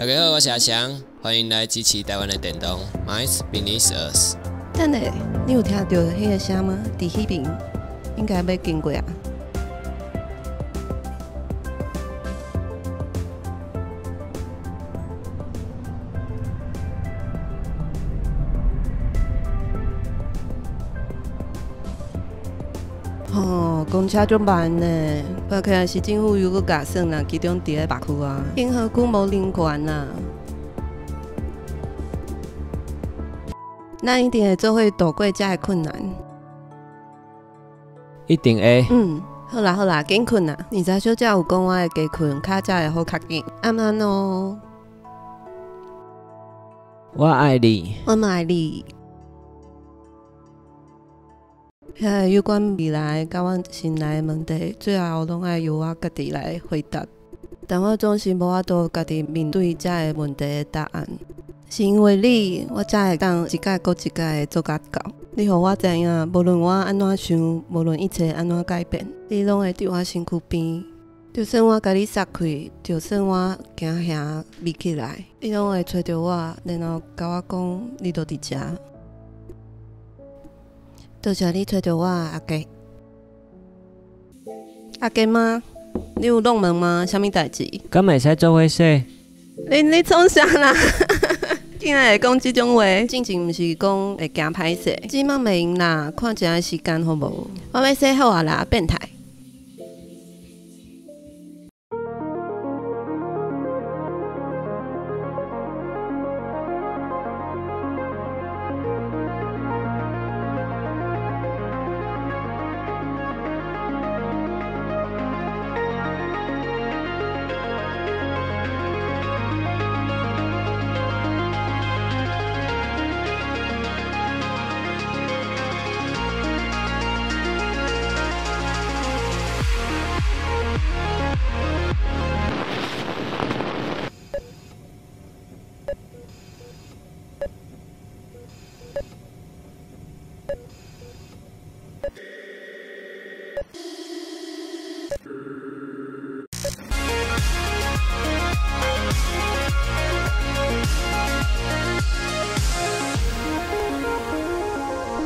大家好，我是阿翔，歡迎來支持台灣的電動 Mice Beneath Us。等下，你有聽著彼个聲嗎？佇彼爿應該欲經過啊。吼，公車足慢呢，看起來市政府又閣共算啦，集中佇咧北區啊，中和區無人權啊。咱一定會做伙渡過這个困難。一定會。嗯，好啦好啦，緊睏啦。二十小姐有講我會加睏，跤才會好較緊。晚安喔。我愛你。我嘛愛你。遐个有關未來佮阮心內的問題，最後攏愛由我家己來回答。但我總是無法度家己面對這个問題的答案。是因為你，我才會當一擺閣一擺的做甲到。你予我知影，無論我按怎想，無論一切按怎改變，你攏會佇我身軀邊。就算我共你殺開，就算我驚嚇覕起來，你攏會揣著我，然後共我講，你就佇遮。多謝你揣著我，阿杰。阿杰嗎？你有弄門嗎？啥物代誌？敢會使做伙洗？你創啥啦？竟然會講這種話？進前毋是講會驚歹勢，這擺袂閒啦，看一下時間好無？我欲洗好啊啦，變態。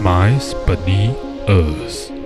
Mice Beneath Us。